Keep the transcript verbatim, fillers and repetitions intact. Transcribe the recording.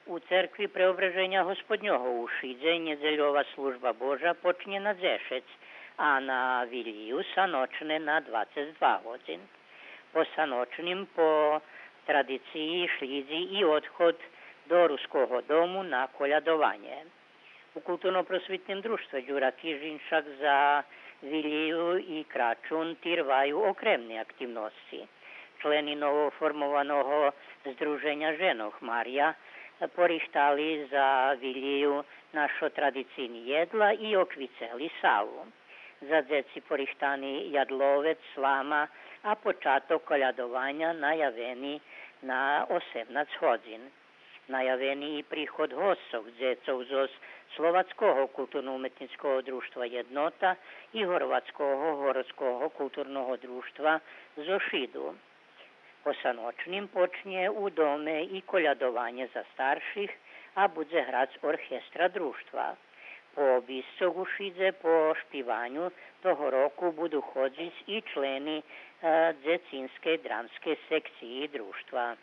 У церкви Преображеня Господнього у Шидзе нєдзельова служба Божа почнє на дзешец, а на вилию саночне на двацец два годзин. По саночним по традициї шлїдзи и одход до Руского дому на колядованє. У Културно-просвитним дружтве Дюра Кижинчак за Вилию и Крачун тирваю окремни активносци. Члени новоформованого Здруженя женох Мария порихтали за Вилию нашо традицийни єдла и оквицели салу. За дзеци порихтани ядловец, слама, а початок колядованя наявени на осемнац годзин. Наявени и приход госцох, дзецох зоз Словацкого културно-уметнїцкого дружтва Єднота и Горватского городского културного дружтва зоз Шиду. По саночним почнє у доме и колядованє за старших, а будзе грац орхестра дружтва. По обисцох у Шидзе по шпиваню того року буду ходзиц и члени, е, дзецинскей драмскей секциї дружтва.